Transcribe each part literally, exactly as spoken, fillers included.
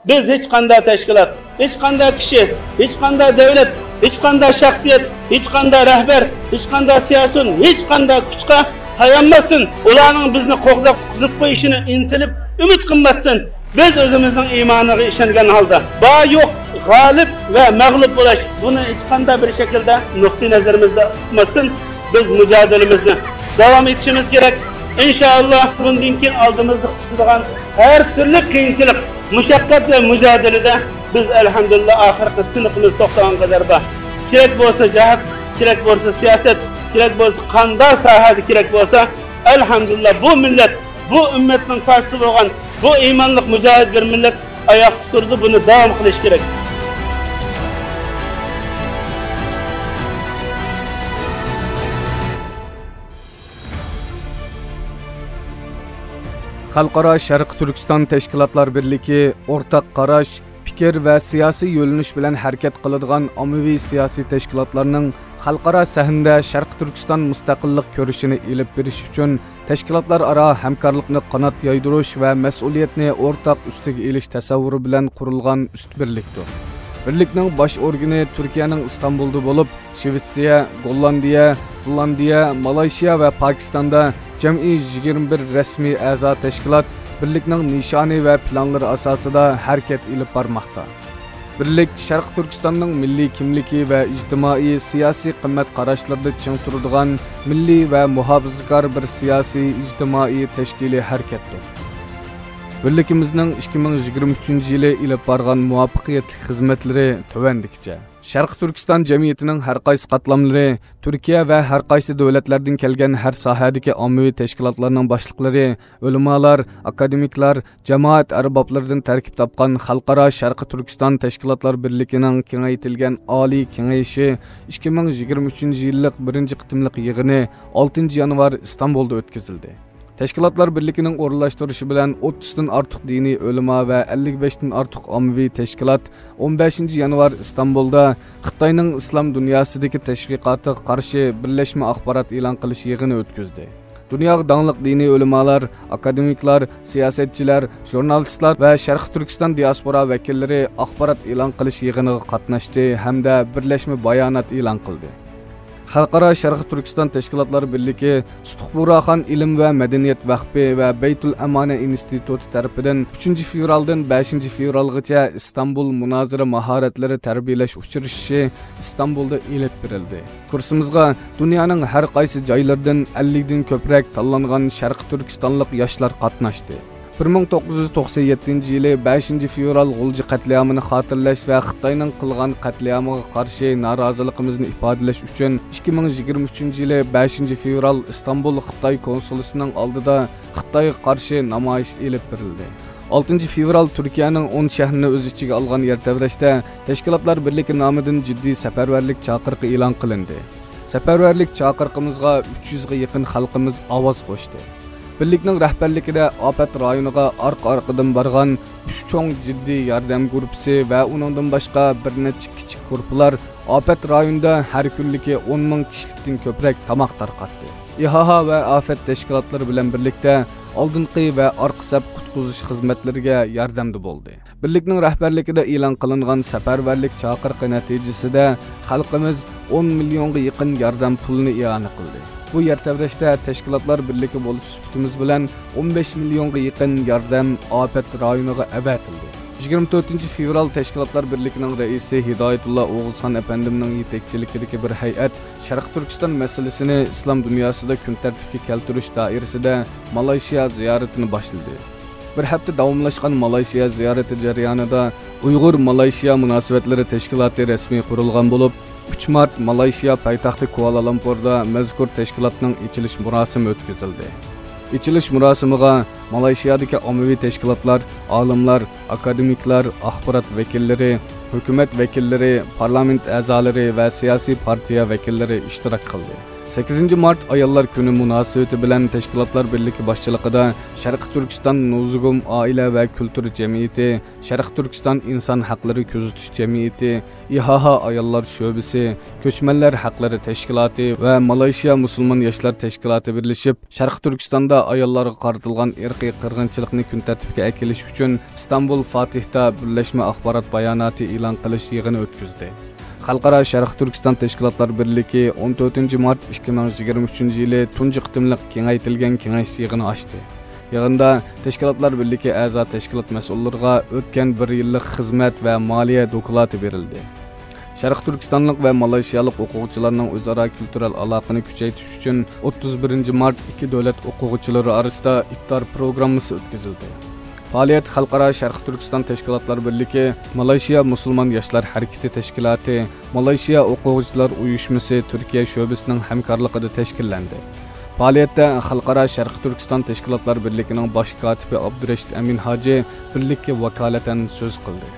بىز ھېچقانداق تەشكىلات، ھېچقانداق كىشى، ھېچقانداق دۆلەت، ھېچقانداق شەخسىيەت، ھېچقانداق رەھبەر، ھېچقانداق سىياسىيون، ھېچقانداق كۈچكە تايانماستىن، ئۇلارنىڭ بىزنى قوغداپ قۇتقۇزۇپ قويۇشىنى ئىنتىلىپ ئۈمىد قىلماستىن، بىز ئۆزىمىزنىڭ ئىمانىغا ئىشەنگەن ھالدا، بار يوق، غالىب ۋە مەغلۇپ بولاش، بۇنى ھېچقانداق بىر شەكىلدە نۇقتىئى نەزىرىمىزدە تۇتماستىن، بىز مۇجادىلىمىزنى داۋام ئېتىشىمىز كېرەك. ئىنشائاللا، بۇندىن كېيىن ئالدىمىزدا چىقىدىغان ھەر تۈرلۈك قىيىنچىلىق، مۇشەققەت ۋە مۇجادىلىدە بىز، ئەلھەمدۇلىللا، ئاخىرقى تىنىقىمىز توختىغان قەدەر بار. كېرەك بولسا جىھاد، كېرەك بولسا سىياسەت، كېرەك بولسا قانداق ساھەدە كېرەك بولسا، ئەلھەمدۇلىللا، بۇ مىللەت، بۇ ئۈممەتنىڭ پارچىسى بولغان بۇ ئىمانلىق مۇجاھىد بىر مىللەت ئاياقتا تۇرىدۇ، بۇنى داۋام قىلىش كېرەك. خەلقئارا شەرقىي تۈركىستان تەشكىلاتلار بىرلىكى ئورتاق قاراش، پىكىر ۋە سىياسىي يۆنىلىش بىلەن ھەرىكەت قىلىدىغان ئاممىۋى سىياسىي تەشكىلاتلارنىڭ خەلقئارا سەھنىدە شەرقىي تۈركىستان مۇستەقىللىق كۈرىشىنى ئېلىپ بېرىش ئۈچۈن تەشكىلاتلار ئارا ھەمكارلىقنى قانات يايدۇرۇش ۋە مەسئۇلىيەتنى ئورتاق ئۈستىگە ئېلىش تەسەۋۋۇرى بىلەن قۇرۇلغان ئۈست بىرلىكتۇر. بىرلىكنىڭ باش ئورگىنى تۈركىيەنىڭ ئىستانبۇلدا بولۇپ، شىۋېتسىيە، گوللاندىيە، فىنلاندىيە، مالايشىيا ۋە پاكىستاندا جەمئىي يىگىرمە بىر رەسمىي ئەزا تەشكىلات بىرلىكنىڭ نىشانى ۋە پىلانلىرى ئاساسىدا ھەرىكەت ئېلىپ بارماقتا. بىرلىك شەرقىي تۈركىستاننىڭ مىللىي كىملىكى ۋە ئىجتىمائىي، سىياسىي قىممەت قاراشلىرىدا چىڭ تۇرىدىغان مىللىي ۋە مۇھاپىزىكار بىر سىياسىي، ئىجتىمائىي، تەشكىلىي ھەرىكەتتۇر. بىرلىكىمىزنىڭ ئىككى مىڭ يىگىرمە ئۈچىنچى يىلى ئېلىپ بارغان مۇۋەپپەقىيەتلىك خىزمەتلىرى تۆۋەندىكىچە. شەرقىي تۈركىستان جەمئىيىتىنىڭ ھەر قايسى قاتلاملىرى، تۈركىيە ۋە ھەر قايسى دۆلەتلەردىن كەلگەن ھەر ساھەدىكى ئاممىۋى تەشكىلاتلارنىڭ باشلىقلىرى، ئۆلىمالار، ئاكادېمىكلار، جامائەت ئەربابلىرىدىن تەركىب تاپقان خەلقئارا شەرقىي تۈركىستان تەشكىلاتلار بىرلىكىنىڭ كېڭەيتىلگەن ئالىي كېڭىشى ئىككى مىڭ يىگىرمە ئۈچىنچى يىللىق بىرىنچى قېتىملىق يىغىنى ئالتىنچى يانۋار ئىستانبۇلدا ئۆتكۈزۈلدى. تەشكىلاتلار بىرلىكىنىڭ ئورۇنلاشتۇرۇشى بىلەن ئوتتۇزدىن ئارتۇق دىنىي ئۆلىما ۋە ئەللىك بەشتىن ئارتۇق ئاممىۋى تەشكىلات ئون بەشىنچى يانۋار ئىستانبۇلدا خىتاينىڭ ئىسلام دۇنياسىدىكى تەشۋىقاتىغا قارشى بىرلەشمە ئاخبارات ئېلان قىلىش يىغىنى ئۆتكۈزدى. دۇنياغا داڭلىق دىنىي ئۆلىمالار، ئاكادېمىكلار، سىياسەتچىلەر، ژۇرنالىستلار ۋە شەرقىي تۈركىستان دىئاسپورا ۋەكىللىرى ئاخبارات ئېلان قىلىش يىغىنىغا قاتناشتى ھەمدە بىرلەشمە بايانات ئېلان قىلدى. خەلقئارا شەرقىي تۈركىستان تەشكىلاتلار بىرلىكى سۇتۇق بۇغراخان ئىلىم ۋە مەدەنىيەت ۋەقپى ۋە بەيتۇل ئەمانە ئىنستىتۇتى تەرىپىدىن ئۈچىنچى فېۋرالدىن بەشىنچى فېۋرالغىچە ئىستانبۇل مۇنازىرە ماھارەتلىرى تەربىيەلەش ئۇچرىشىشى ئىستانبۇلدا ئېلىپ بېرىلدى. كۇرسىمىزغا دۇنيانىڭ ھەر قايسى جايلىرىدىن ئەللىكتىن كۆپرەك تاللانغان شەرقىي تۈركىستانلىق ياشلار قاتناشتى. بىر مىڭ توققۇز يۈز توقسەن يەتتىنچى يىلى بەشىنچى فېۋرال غۇلجا قەتلىئامىنى خاتىرىلەش ۋە خىتاينىڭ قىلغان قەتلىئامىغا قارشى نارازىلىقىمىزنى ئىپادىلەش ئۈچۈن ئىككى مىڭ يىگىرمە ئۈچىنچى يىلى بەشىنچى فېۋرال ئىستانبۇل خىتاي كونسۇلىسىنىڭ ئالدىدا خىتايغا قارشى نامايىش ئېلىپ بېرىلدى. ئالتىنچى فېۋرال تۈركىيەنىڭ ئون شەھىرىنى ئۆز ئىچىگە ئالغان يەر تەۋرەشتە تەشكىلاتلار بىرلىكى نامىدىن جىددىي سەپەرۋەرلىك چاقىرىقى ئېلان قىلىندى. سەپەرۋەرلىك چاقىرىقىمىزغا ئۈچ يۈزگە يېقىن خەلقىمىز ئاۋاز قوشتى. بىرلىكنىڭ رەھبەرلىكىدە ئاپەت رايونىغا ئارقا-ئارقىدىن بارغان ئۈچ چوڭ جىددىي ياردەم گۇرۇپپىسى ۋە ئۇنىڭدىن باشقا بىر نەچچە كىچىك گۇرۇپپىلار ئاپەت رايونىدا ھەر كۈنلۈكى ئون مىڭ كىشىلىكتىن كۆپرەك تاماق تارقاتتى. ئىھائا ۋە ئاپەت تەشكىلاتلىرى بىلەن بىرلىكتە ئالدىنقى ۋە ئارقا سەپ قۇتقۇزۇش خىزمەتلىرىگە ياردەمدە بولدى. بىرلىكنىڭ رەھبەرلىكىدە ئېلان قىلىنغان سەپەرۋەرلىك چاقىرىقى نەتىجىسىدە خەلقىمىز ئون مىليونغا يېقىن ياردەم پۇلىنى ئىئانە قىلدى. بۇ يەر تەۋرەشتە تەشكىلاتلار بىرلىكى بولۇش سۈپىتىمىز بىلەن ئون بەش مىليونغا يېقىن ياردەم ئاپەت رايونىغا ئەۋەتىلدى. يىگىرمە تۆتىنچى فېۋرال تەشكىلاتلار بىرلىكىنىڭ رەئىسى ھىدايەتۇللا ئوغۇزخان ئەپەندىمنىڭ يېتەكچىلىكىدىكى بىر ھەيئەت شەرقىي تۈركىستان مەسىلىسىنى ئىسلام دۇنياسىدا كۈن تەرتىپكە كەلتۈرۈش دائىرىسىدە مالايشىيا زىيارىتىنى باشلىدى. بىر ھەپتە داۋاملاشقان مالايشىيا زىيارىتى جەريانىدا ئۇيغۇر مالايشىيا مۇناسىۋەتلىرى تەشكىلاتى رەسمىي قۇرۇلغان بولۇپ، ئۈچ مارت مالايشىيا پايتەختى كۇئالالامپۇردا مەزكۇر تەشكىلاتنىڭ ئېچىلىش مۇراسىمى ئۆتكۈزۈلدى. ئېچىلىش مۇراسىمىغا مالايشىيادىكى ئاممىۋى تەشكىلاتلار، ئالىملار، ئاكادېمىكلار، ئاخبارات ۋەكىللىرى، ھۆكۈمەت ۋەكىللىرى، پارلامېنت ئەزالىرى ۋە سىياسىي پارتىيە ۋەكىللىرى ئىشتىراك قىلدى. سەككىزىنچى مارت ئاياللار كۈنى مۇناسىۋىتى بىلەن تەشكىلاتلار بىرلىكى باشچىلىقىدا شەرقىي تۈركىستان نۇزۇگۇم ئائىلە ۋە كۈلتۈر جەمئىيىتى، شەرقىي تۈركىستان ئىنسان ھەقلىرى كۆزىتىش جەمئىيىتى، ئىھاھا ئاياللار شۆبىسى، كۆچمەنلەر ھەقلىرى تەشكىلاتى ۋە مالايشىيا مۇسۇلمان ياشلار تەشكىلاتى بىرلىشىپ، شەرقىي تۈركىستاندا ئاياللارغا قارىتىلغان ئىرقىي قىرغىنچىلىقنى كۈن تەرتىپكە ئەكېلىش ئۈچۈن ئىستانبۇل فاتىھتا بىرلەشمە ئاخبارات باياناتى ئېلان قىلىش يىغىنى ئۆتكۈزدى. خەلقئارا شەرقىي تۈركىستان تەشكىلاتلار بىرلىكى ئون تۆتىنچى مارت ئىككى مىڭ يىگىرمە ئۈچىنچى يىلى تۇنجى قېتىملىق كېڭەيتىلگەن كېڭەش يىغىنى ئاچتى. يىغىندا تەشكىلاتلار بىرلىكى ئەزا تەشكىلات مەسئۇللىرىغا ئۆتكەن بىر يىللىق خىزمەت ۋە مالىيە دوكلاتى بېرىلدى. شەرقىي تۈركىستانلىق ۋە مالايشىيالىق ئوقۇغۇچىلارنىڭ ئۆزئارا كۈلتۈرەل ئالاقىنى كۈچەيتىش ئۈچۈن ئوتتۇز بىرىنچى مارت ئىككى دۆلەت ئوقۇغۇچىلىرى ئارىسىدا ئىپتار پروگراممىسى ئۆتكۈزۈلدى. پائالىيەت خەلقئارا شەرقىي تۈركىستان تەشكىلاتلار بىرلىكى، مالايشىيا مۇسۇلمان ياشلار ھەرىكىتى تەشكىلاتى، مالايشىيا ئوقۇغۇچىلار ئۇيۇشمىسى تۈركىيە شۆبىسىنىڭ ھەمكارلىقىدا تەشكىللەندى. پائالىيەتتە خەلقئارا شەرقىي تۈركىستان تەشكىلاتلار بىرلىكىنىڭ باش كاتىپى ئابدۇرېشىت ئەمىن ھاجى بىرلىككە ۋاكالىتەن سۆز قىلدى.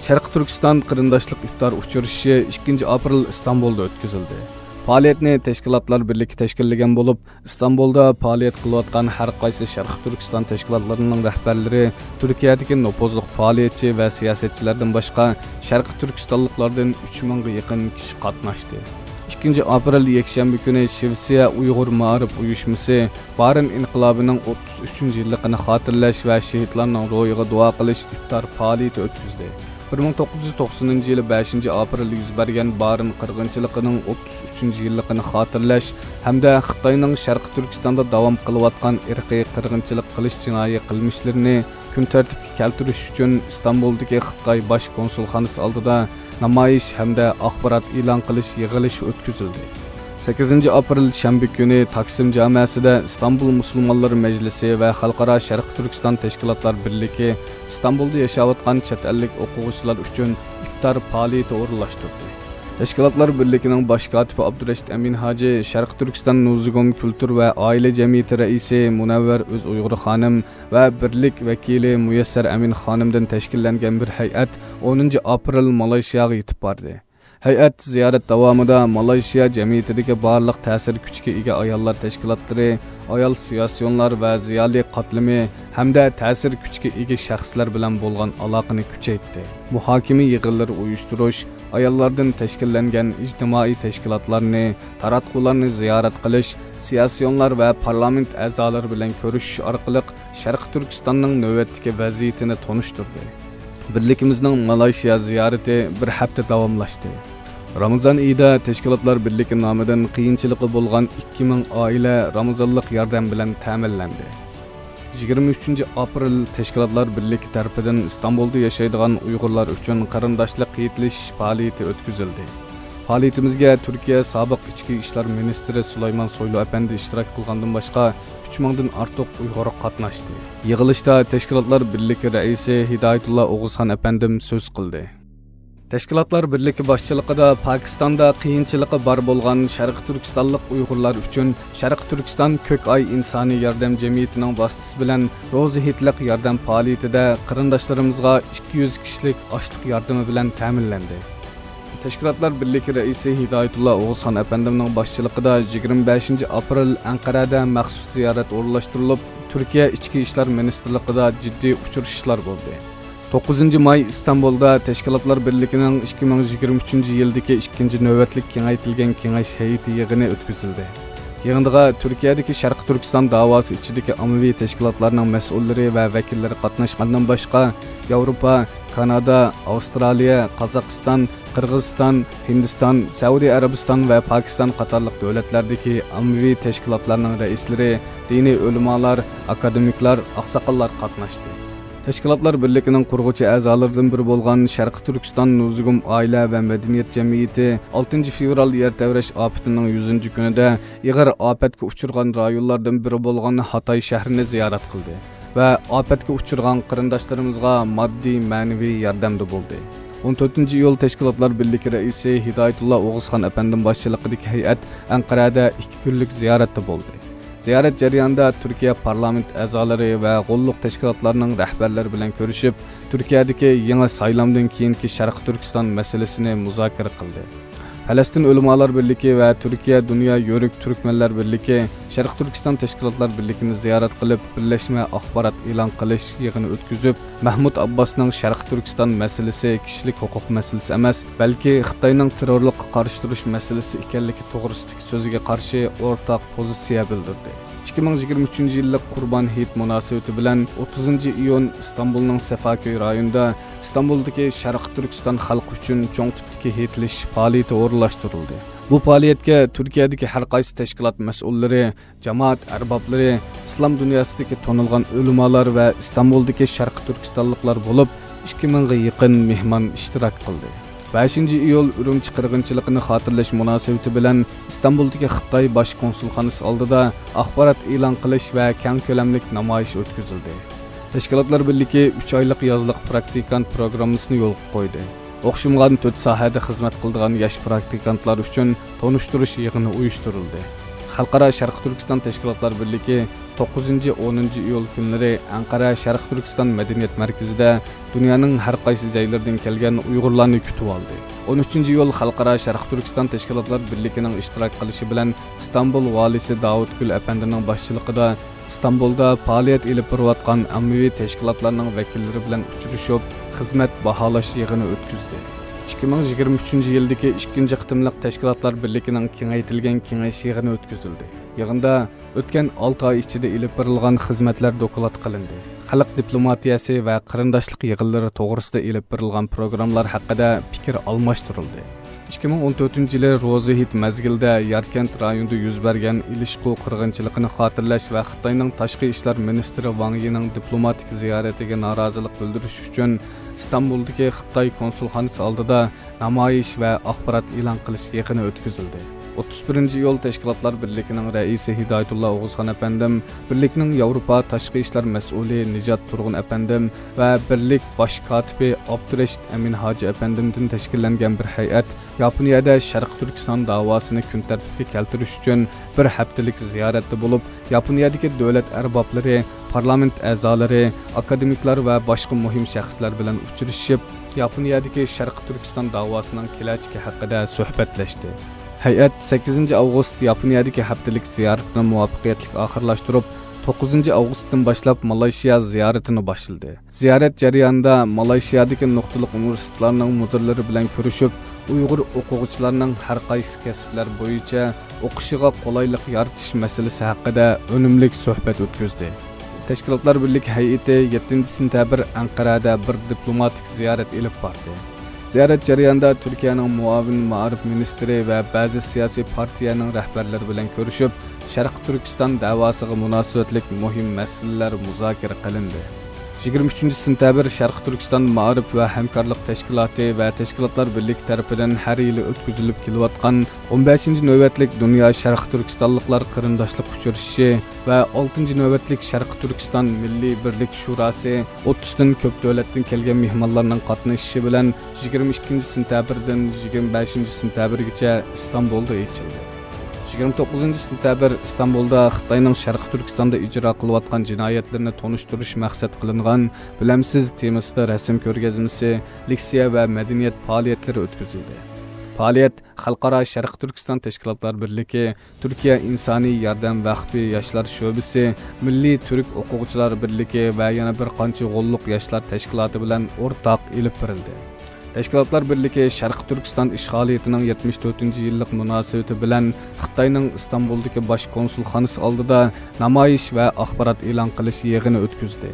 شەرقىي تۈركىستان قېرىنداشلىق ئىپتار ئۇچرىشىشى ئىككىنچى ئاپرېل ئىستانبۇلدا ئۆتكۈزۈلدى. پائالىيەتنى تەشكىلاتلار بىرلىكى تەشكىللىگەن بولۇپ، ئىستانبۇلدا پائالىيەت قىلىۋاتقان ھەر قايسى شەرقىي تۈركىستان تەشكىلاتلىرىنىڭ رەھبەرلىرى، تۈركىيەدىكى نوپۇزلۇق پائالىيەتچى ۋە سىياسەتچىلەردىن باشقا، شەرقىي تۈركىستانلىقلاردىن ئۈچ مىڭغا يېقىن كىشى قاتناشتى. ئىككىنچى ئاپرېل يەكشەنبە كۈنى شىۋېتسىيە ئۇيغۇر مائارىپ ئۇيۇشمىسى بارىن ئىنقىلابىنىڭ ئوتتۇز ئۈچىنچى يىللىقىنى خاتىرىلەش ۋە شېھىتلارنىڭ روھىغا دۇئا قىلىش ئىپتار پائالىيىتى ئۆتكۈزدى. بىر مىڭ توققۇز يۈز توقسىنىنچى يىلى بەشىنچى ئاپرېل يۈز بەرگەن بارىن قىرغىنچىلىقىنىڭ ئوتتۇز ئۈچىنچى يىللىقىنى خاتىرىلەش ھەمدە خىتاينىڭ شەرقىي تۈركىستاندا داۋام قىلىۋاتقان ئىرقىي قىرغىنچىلىق قىلىش جىنايى قىلمىشلىرىنى كۈن تەرتىپكە كەلتۈرۈش ئۈچۈن ئىستانبۇلدىكى خىتاي باش كونسۇلخانىسى ئالدىدا نامايىش ھەمدە ئاخبارات ئېلان قىلىش يىغىلىشى ئۆتكۈزۈلدى. سەككىزىنچى ئاپرېل شەنبە كۈنى تاكسىم جامەسىدە ئىستانبۇل مۇسۇلمانلىرى مەجلىسى ۋە خەلقئارا شەرقىي تۈركىستان تەشكىلاتلار بىرلىكى ئىستانبۇلدا ياشاۋاتقان چەت ئەللىك ئوقۇغۇچىلار ئۈچۈن ئىپتار پائالىيىتى ئورۇنلاشتۇردى. تەشكىلاتلار بىرلىكىنىڭ باش كاتىپى ئابدۇرېشىت ئەمىن ھاجى، شەرقىي تۈركىستان نۇزۇگۇم كۈلتۈر ۋە ئائىلە جەمئىيىتى رەئىسى مۇنەۋۋەر ئۆز ئۇيغۇر خانىم ۋە بىرلىك ۋەكىلى مۇيەسسەر ئەمىن خانىمدىن تەشكىللەنگەن بىر ھەيئەت ئونىنچى ئاپرېل مالايشىياغا يېتىپ باردى. ھەيئەت زىيارەت داۋامىدا مالايشىيا جەمئىيىتىدىكى بارلىق تەسىر كۈچىگە ئىگە ئاياللار تەشكىلاتلىرى، ئايال سىياسىيونلار ۋە زىيالىي قاتلىمى ھەمدە تەسىر كۈچىگە ئىگە شەخسلەر بىلەن بولغان ئالاقىنى كۈچەيتتى. مۇھاكىمە يىغىنلىرى ئۇيۇشتۇرۇش، ئاياللاردىن تەشكىللەنگەن ئىجتىمائىي تەشكىلاتلارنى، تاراتقۇلارنى زىيارەت قىلىش، سىياسىيونلار ۋە پارلامېنت ئەزالىرى بىلەن كۆرۈشۈش ئارقىلىق شەرقىي تۈركىستاننىڭ نۆۋەتتىكى ۋەزىيىتىنى تونۇشتۇردى. بىرلىكىمىزنىڭ مالايشىيا زىيارىتى بىر ھەپتە داۋاملاشتى. رامىزان ئېيىدا تەشكىلاتلار بىرلىكى نامىدىن قىيىنچىلىقى بولغان ئىككى مىڭ ئائىلە رامىزانلىق ياردەم بىلەن تەمىنلەندى. يىگىرمە ئۈچىنچى ئاپرېل تەشكىلاتلار بىرلىكى تەرىپىدىن ئىستانبۇلدا ياشايدىغان ئۇيغۇرلار ئۈچۈن قېرىنداشلىق ھېيتلىشىش پائالىيىتى ئۆتكۈزۈلدى. پائالىيىتىمىزگە تۈركىيە سابىق ئىچكى ئىشلار مىنىستىرى سۇلايمان سويلۇ ئەپەندى ئىشتىراك قىلغاندىن باشقا، ئۈچ مىڭدىن ئارتۇق ئۇيغۇر قاتناشتى. يىغىلىشتا تەشكىلاتلار بىرلىكى رەئىسى ھىدايەتۇللا ئوغۇزخان ئەپەندىم سۆز قىلدى. تەشكىلاتلار بىرلىكى باشچىلىقىدا پاكىستاندا قىيىنچىلىقى بار بولغان شەرقىي تۈركىستانلىق ئۇيغۇرلار ئۈچۈن شەرقىي تۈركىستان كۆك ئاي ئىنسانىي ياردەم جەمئىيىتىنىڭ ۋاسىتىسى بىلەن روزا ھېيتلىق ياردەم پائالىيىتىدە قېرىنداشلىرىمىزغا ئىككى يۈز كىشىلىك ئاشلىق ياردىمى بىلەن تەمىنلەندى. تەشكىلاتلار بىرلىكى رەئىسى ھىدايەتۇللا ئوغۇزخان ئەپەندىمنىڭ باشچىلىقىدا يىگىرمە بەشىنچى ئاپرېل ئەنقەرەدە مەخسۇس زىيارەت ئورۇنلاشتۇرۇلۇپ، تۈركىيە ئىچكى ئىشلار مىنىستىرلىقىدا جىددىي ئۇچرىشىشلار بولدى. توققۇزىنچى ماي ئىستانبۇلدا تەشكىلاتلار بىرلىكىنىڭ ئىككى مىڭ يىگىرمە ئۈچىنچى يىلدىكى ئىككىنچى نۆۋەتلىك كېڭەيتىلگەن كېڭەش ھەيئىتى يىغىنى ئۆتكۈزۈلدى. يىغىنغا تۈركىيەدىكى شەرقىي تۈركىستان داۋاسى ئىچىدىكى ئاممىۋى تەشكىلاتلارنىڭ مەسئۇللىرى ۋە ۋەكىللىرى قاتناشقاندىن باشقا، ياۋروپا، كانادا، ئاۋسترالىيە، قازاقىستان، قىرغىزىستان، ھىندىستان، سەئۇدى ئەرەبىستان ۋە پاكىستان قاتارلىق دۆلەتلەردىكى ئاممىۋى تەشكىلاتلارنىڭ رەئىسلىرى، دىنىي ئۆلىمالار، ئاكادېمىكلار، ئاقساقاللار قاتناشتى. تەشكىلاتلار بىرلىكىنىڭ قۇرغۇچى ئەزالىرىدىن بىرى بولغان شەرقىي تۈركىستان نۇزۇگۇم ئائىلە ۋە مەدەنىيەت جەمئىيىتى ئالتىنچى فېۋرال يەر تەۋرەش ئاپىتىنىڭ يۈزىنچى كۈنىدە ئېغىر ئاپەتكە ئۇچرىغان رايونلاردىن بىرى بولغان ھاتاي شەھىرىنى زىيارەت قىلدى ۋە ئاپەتكە ئۇچرىغان قېرىنداشلىرىمىزغا ماددىي، مەنىۋى ياردەمدە بولدى. ئون تۆتىنچى ئىيۇل تەشكىلاتلار بىرلىكى رەئىسى ھىدايەتۇللا ئوغۇزخان ئەپەندىم باشچىلىقىدىكى ھەيئەت ئەنقەرەدە ئىككى كۈنلۈك زىيارەتتە بولدى. زىيارەت جەريانىدا تۈركىيە پارلامېنت ئەزالىرى ۋە غوللۇق تەشكىلاتلارنىڭ رەھبەرلىرى بىلەن كۆرۈشۈپ، تۈركىيەدىكى يېڭى سايلامدىن كېيىنكى شەرقىي تۈركىستان مەسىلىسىنى مۇزاكىرە قىلدى. پەلەستىن ئۆلىمالار بىرلىكى ۋە تۈركىيە دۇنيا يورۇك تۈركمەنلەر بىرلىكى شەرقىي تۈركىستان تەشكىلاتلار بىرلىكىنى زىيارەت قىلىپ، بىرلەشمە ئاخبارات ئېلان قىلىش يىغىنى ئۆتكۈزۈپ، مەھمۇد ئابباسنىڭ شەرقىي تۈركىستان مەسىلىسى كىشىلىك ھوقۇق مەسىلىسى ئەمەس، بەلكى خىتاينىڭ تېررورلۇققا قارشى تۇرۇش مەسىلىسى ئىكەنلىكى توغرىسىدىكى سۆزىگە قارشى ئورتاق پوزىتسىيە بىلدۈردى. ئىككى مىڭ يىگىرمە ئۈچىنچى يىللىق قۇربان ھېيت مۇناسىۋىتى بىلەن ئوتتۇزىنچى ئىيۇن ئىستانبۇلنىڭ سەفاكۆي رايونىدا ئىستانبۇلدىكى شەرقىي تۈركىستان خەلقى ئۈچۈن چوڭ تىپتىكى ھېيتلىشىش پائالىيىتى ئورۇنلاشتۇرۇلدى. بۇ پائالىيەتكە تۈركىيەدىكى ھەر قايسى تەشكىلات مەسئۇللىرى، جامائەت ئەربابلىرى، ئىسلام دۇنياسىدىكى تونۇلغان ئۆلىمالار ۋە ئىستانبۇلدىكى شەرقىي تۈركىستانلىقلار بولۇپ، ئىككى مىڭغا يېقىن مېھمان ئىشتىراك قىلدى. بەشىنچى ئىيۇل ئۈرۈمچى قىرغىنچىلىقىنى خاتىرىلەش مۇناسىۋىتى بىلەن ئىستانبۇلدىكى خىتاي باش كونسۇلخانىسى ئالدىدا ئاخبارات ئېلان قىلىش ۋە كەڭ كۆلەملىك نامايىش ئۆتكۈزۈلدى. تەشكىلاتلار بىرلىكى ئۈچ ئايلىق يازلىق پراكتىكانت پروگراممىسىنى يولغا قويدى. ئوخشىمىغان تۆت ساھەدە خىزمەت قىلىدىغان ياش پراكتىكانتلار ئۈچۈن تونۇشتۇرۇش يىغىنى ئۇيۇشتۇرۇلدى. خەلقئارا شەرقىي تۈركىستان تەشكىلاتلار بىرلىكى توققۇزىنچى، ئونىنچى ئىيۇل كۈنلىرى ئەنقەرە شەرقىي تۈركىستان مەدەنىيەت مەركىزىدە دۇنيانىڭ ھەر قايسى جايلىرىدىن كەلگەن ئۇيغۇرلارنى كۈتۈۋالدى. ئون ئۈچىنچى ئىيۇل خەلقئارا شەرقىي تۈركىستان تەشكىلاتلار بىرلىكىنىڭ ئىشتىراك قىلىشى بىلەن ئىستانبۇل ۋالىسى داۋۇتگۈل ئەپەندىنىڭ باشچىلىقىدا ئىستانبۇلدا پائالىيەت ئېلىپ بېرىۋاتقان ئاممىۋى تەشكىلاتلارنىڭ ۋەكىللىرى بىلەن ئۇچرىشىپ، خىزمەت باھالاش يىغىنى ئۆتكۈزدى. ئىككى مىڭ يىگىرمە ئۈچىنچى يىلدىكى ئىككىنچى قېتىملىق تەشكىلاتلار بىرلىكىنىڭ كېڭەيتىلگەن كېڭەش يىغىنى ئۆتكۈزۈلدى. يىغىندا ئۆتكەن ئالتە ئاي ئىچىدە ئېلىپ بېرىلغان خىزمەتلەر دوكلات قىلىندى. خەلق دىپلوماتىيەسى ۋە قېرىنداشلىق يىغىنلىرى توغرىسىدا ئېلىپ بېرىلغان پروگرامملار ھەققىدە پىكىر ئالماشتۇرۇلدى. ئىككى مىڭ ئون تۆتىنچى يىلى روزى ھېيت مەزگىلىدە ياركەنت رايونىدا يۈز بەرگەن ئېلىشقۇ قىرغىنچىلىقىنى خاتىرىلەش ۋە خىتاينىڭ تاشقى ئىشلار مىنىستىرى ۋاڭ يىنىڭ دىپلوماتىك زىيارىتىگە نارازىلىق بىلدۈرۈش ئۈچۈن ئىستانبۇلدىكى خىتاي كونسۇلخانىسى ئالدىدا نامايىش ۋە ئاخبارات ئېلان قىلىش يىغىنى ئۆتكۈزۈلدى. ئوتتۇز بىرىنچى ئىيۇل تەشكىلاتلار بىرلىكىنىڭ رەئىسى ھىدايەتۇللا ئوغۇزخان ئەپەندىم، بىرلىكنىڭ ياۋروپا تاشقى ئىشلار مەسئۇلى نىجات تۇرغۇن ئەپەندىم ۋە بىرلىك باش كاتىپى ئابدۇرېشىت ئەمىن ھاجى ئەپەندىمدىن تەشكىللەنگەن بىر ھەيئەت ياپونىيەدە شەرقىي تۈركىستان داۋاسىنى كۈن تەرتىپكە كەلتۈرۈش ئۈچۈن بىر ھەپتىلىك زىيارەتتە بولۇپ، ياپونىيەدىكى دۆلەت ئەربابلىرى، پارلامېنت ئەزالىرى، ئاكادېمىكلار ۋە باشقا مۇھىم شەخسلەر بىلەن ئۇچرىشىپ، ياپونىيەدىكى شەرقىي تۈركىستان داۋاسىنىڭ كېلەچىكى ھەققىدە سۆھبەتلەشتى. ھەيئەت سەككىزىنچى ئاۋغۇست ياپونىيەدىكى ھەپتىلىك زىيارىتىنى مۇۋەپپەقىيەتلىك ئاخىرلاشتۇرۇپ، توققۇزىنچى ئاۋغۇستتىن باشلاپ مالايشىيا زىيارىتىنى باشلىدى. زىيارەت جەريانىدا مالايشىيادىكى نۇقتىلىق ئۇنىۋېرسىتېتلارنىڭ مۇدىرلىرى بىلەن كۆرۈشۈپ، ئۇيغۇر ئوقۇغۇچىلارنىڭ ھەر قايسى كەسىپلەر بويىچە ئوقۇشىغا قولايلىق يارىتىش مەسىلىسى ھەققىدە ئۈنۈملۈك سۆھبەت ئۆتكۈزدى. تەشكىلاتلار بىرلىكى ھەيئىتى يەتتىنچى سېنتەبىر ئەنقەرەدە بىر دىپلوماتىك زىيارەت ئېلىپ باردى. زىيارەت جەريانىدا تۈركىيەنىڭ مۇئاۋىن مائارىپ مىنىستىرى ۋە بەزى سىياسىي پارتىيەنىڭ رەھبەرلىرى بىلەن كۆرۈشۈپ، شەرقىي تۈركىستان دەۋاسىغا مۇناسىۋەتلىك مۇھىم مەسىلىلەر مۇزاكىرە قىلىندى. يىگىرمە ئۈچىنچى سېنتەبىر شەرقىي تۈركىستان مائارىپ ۋە ھەمكارلىق تەشكىلاتى ۋە تەشكىلاتلار بىرلىكى تەرىپىدىن ھەر يىلى ئۆتكۈزۈلۈپ كېلىۋاتقان ئون بەشىنچى نۆۋەتلىك دۇنيا شەرقىي تۈركىستانلىقلار قېرىنداشلىق ئۇچرىشىشى ۋە ئالتىنچى نۆۋەتلىك شەرقىي تۈركىستان مىللىي بىرلىك شۇراسى ئوتتۇزدىن كۆپ دۆلەتتىن كەلگەن مېھمانلارنىڭ قاتنىشىشى بىلەن يىگىرمە ئىككىنچى سېنتەبىردىن يىگىرمە بەشىنچى سېنتەبىرگىچە ئىستانبۇلدا ئېچىلدى. يىگىرمە توققۇزىنچى سېنتەبىر ئىستانبۇلدا خىتاينىڭ شەرقىي تۈركىستاندا ئىجرا قىلىۋاتقان جىنايەتلىرىنى تونۇشتۇرۇش مەقسەت قىلىنغان بىلەمسىز تېمىسىدا رەسىم كۆرگەزمىسى، لېكسىيە ۋە مەدەنىيەت پائالىيەتلىرى ئۆتكۈزۈلدى. پائالىيەت خەلقئارا شەرقىي تۈركىستان تەشكىلاتلار بىرلىكى، تۈركىيە ئىنسانىي ياردەم ۋەقپى ياشلار شۆبىسى، مىللىي تۈرك ئوقۇغۇچىلار بىرلىكى ۋە يەنە بىر قانچە غوللۇق ياشلار تەشكىلاتى بىلەن ئورتاق ئېلىپ بېرىلدى. تەشكىلاتلار بىرلىكى شەرقىي تۈركىستان ئىشغالىيىتىنىڭ يەتمىش تۆتىنچى يىللىق مۇناسىۋىتى بىلەن خىتاينىڭ ئىستانبۇلدىكى باش كونسۇلخانىسى ئالدىدا نامايىش ۋە ئاخبارات ئېلان قىلىش يىغىنى ئۆتكۈزدى.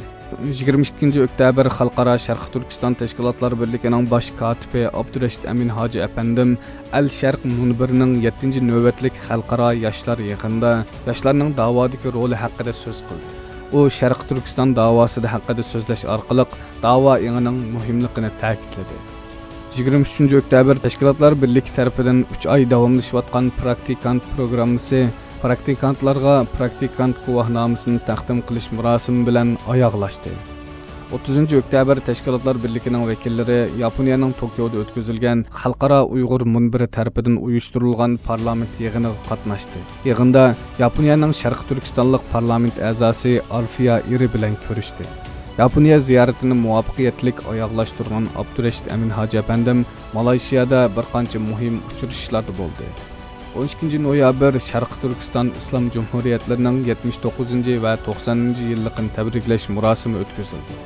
يىگىرمە ئىككىنچى ئۆكتەبىر خەلقئارا شەرقىي تۈركىستان تەشكىلاتلار بىرلىكىنىڭ باش كاتىپى ئابدۇرېشىت ئەمىن ھاجى ئەپەندىم ئەل شەرق مۇنبىرىنىڭ يەتتىنچى نۆۋەتلىك خەلقئارا ياشلار يىغىنىدا ياشلارنىڭ داۋادىكى رولى ھەققىدە سۆز قىلدى. ئۇ شەرقىي تۈركىستان داۋاسىدا ھەققىدە سۆزلەش ئارقىلىق داۋا ئېڭىنىڭ مۇھىملىقىنى تەكىتلىدى. يىگىرمە ئۈچىنچى ئۆكتەبىر تەشكىلاتلار بىرلىكى تەرىپىدىن ئۈچ ئاي داۋاملىشىۋاتقان پراكتىكانت پروگراممىسى پراكتىكانتلارغا پراكتىكانت گۇۋاھنامىسىنى تەقدىم قىلىش مۇراسىمى بىلەن ئاياغلاشتى. ئوتتۇزىنچى ئۆكتەبىر تەشكىلاتلار بىرلىكىنىڭ ۋەكىللىرى ياپونىيەنىڭ توكيودا ئۆتكۈزۈلگەن خەلقئارا ئۇيغۇر مۇنبىرى تەرىپىدىن ئۇيۇشتۇرۇلغان پارلامېنت يىغىنىغا قاتناشتى. يىغىندا ياپونىيەنىڭ شەرقىي تۈركىستانلىق پارلامېنت ئەزاسى ئارفىيا ئېرى بىلەن كۆرۈشتى. ياپونىيە زىيارىتىنى مۇۋەپپەقىيەتلىك ئاياغلاشتۇرغان ئابدۇرېشىت ئەمىن ھاجى ئەپەندىم مالايشىيادا بىر قانچە مۇھىم ئۇچرىشىشلاردا بولدى. ئون ئىككىنچى نويابىر شەرقىي تۈركىستان ئىسلام جۇمھۇرىيەتلىرىنىڭ يەتمىش توققۇزىنچى ۋە توقسانىنچى يىللىقىنى تەبرىكلەش مۇراسىمى ئۆتكۈزۈلدى.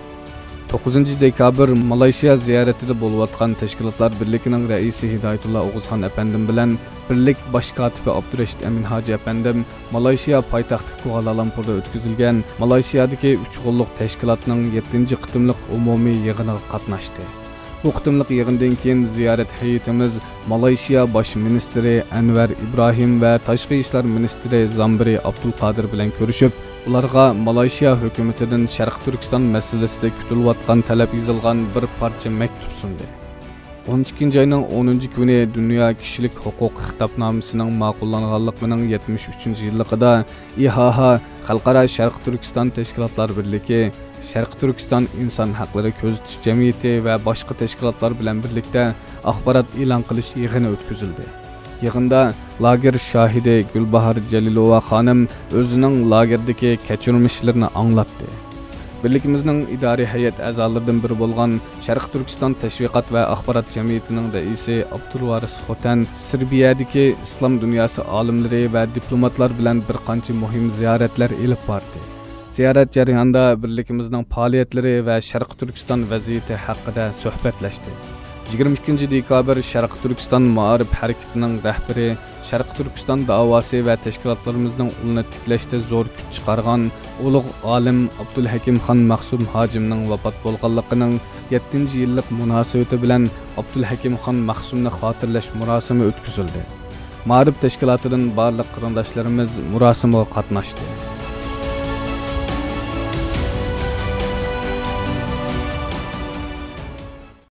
توققۇزىنچى دېكابىر مالايشىيا زىيارىتىدە بولۇۋاتقان تەشكىلاتلار بىرلىكىنىڭ رەئىسى ھىدايەتۇللا ئوغۇزخان ئەپەندىم بىلەن بىرلىك باش كاتىپى ئابدۇرېشىت ئەمىن ھاجى ئەپەندىم مالايشىيا پايتەختى كۇئالالامپۇردا ئۆتكۈزۈلگەن مالايشىيادىكى ئۈچ قوللۇق تەشكىلاتنىڭ يەتتىنچى قېتىملىق ئومۇمىي يىغىنىغا قاتناشتى. بۇ قېتىملىق يىغىندىن كېيىن زىيارەت ھەيئىتىمىز مالايشىيا باش مىنىستىرى ئەنۋەر ئىبراھىم ۋە تاشقى ئىشلار مىنىستىرى زامبىرى ئابدۇلقادىر بىلەن كۆرۈشۈپ، ئۇلارغا مالايشىيا ھۆكۈمىتىدىن شەرقىي تۈركىستان مەسىلىسىدە كۈتۈلۈۋاتقان تەلەپ يېزىلغان بىر پارچە مەكتۇپ سۇندى. ئون ئىككىنچى ئاينىڭ ئونىنچى كۈنى دۇنيا كىشىلىك ھوقۇق خىتابنامىسىنىڭ ماقۇللانغانلىقىنىڭ يەتمىش ئۈچىنچى يىللىقىدا ئىھاھا خەلقئارا شەرقىي تۈركىستان تەشكىلاتلار بىرلىكى شەرقىي تۈركىستان ئىنسان ھەقلىرى كۆزىتىش جەمئىيىتى ۋە باشقا تەشكىلاتلار بىلەن بىرلىكتە ئاخبارات ئېلان قىلىش يىغىنى ئۆتكۈزۈلدى. يىغىندا لاگېر شاھىدى گۈلباھار جەلىلوۋا خانىم ئۆزىنىڭ لاگېردىكى كەچۈرمىشلىرىنى ئاڭلاتتى. بىرلىكىمىزنىڭ ئىدارىي ھەيئەت ئەزالىرىدىن بىرى بولغان شەرقىي تۈركىستان تەشۋىقات ۋە ئاخبارات جەمئىيىتىنىڭ رەئىسى ئابدۇلۋارىس خوتەن سېربىيەدىكى ئىسلام دۇنياسى ئالىملىرى ۋە دىپلوماتلار بىلەن بىر قانچە مۇھىم زىيارەتلەر ئېلىپ باردى. زىيارەت جەريانىدا بىرلىكىمىزنىڭ پائالىيەتلىرى ۋە شەرقىي تۈركىستان ۋەزىيىتى ھەققىدە سۆھبەتلەشتى. يىگىرمە ئىككىنچى دېكابىر شەرقىي تۈركىستان مائارىپ ھەرىكىتىنىڭ رەھبىرى، شەرقىي تۈركىستان داۋاسى ۋە تەشكىلاتلىرىمىزنىڭ ئۇلىنى تىكلەشتە زور كۈچ چىقارغان ئۇلۇغ ئالىم ئابدۇلھەكىمخان مەخسۇم ھاجىمنىڭ ۋاپات بولغانلىقىنىڭ يەتتىنچى يىللىق مۇناسىۋىتى بىلەن ئابدۇلھەكىمخان مەخسۇمنى خاتىرىلەش مۇراسىمى ئۆتكۈزۈلدى. مائارىپ تەشكىلاتىدىن بارلىق قېرىنداشلىرىمىز مۇراسىمغا قاتناشتى.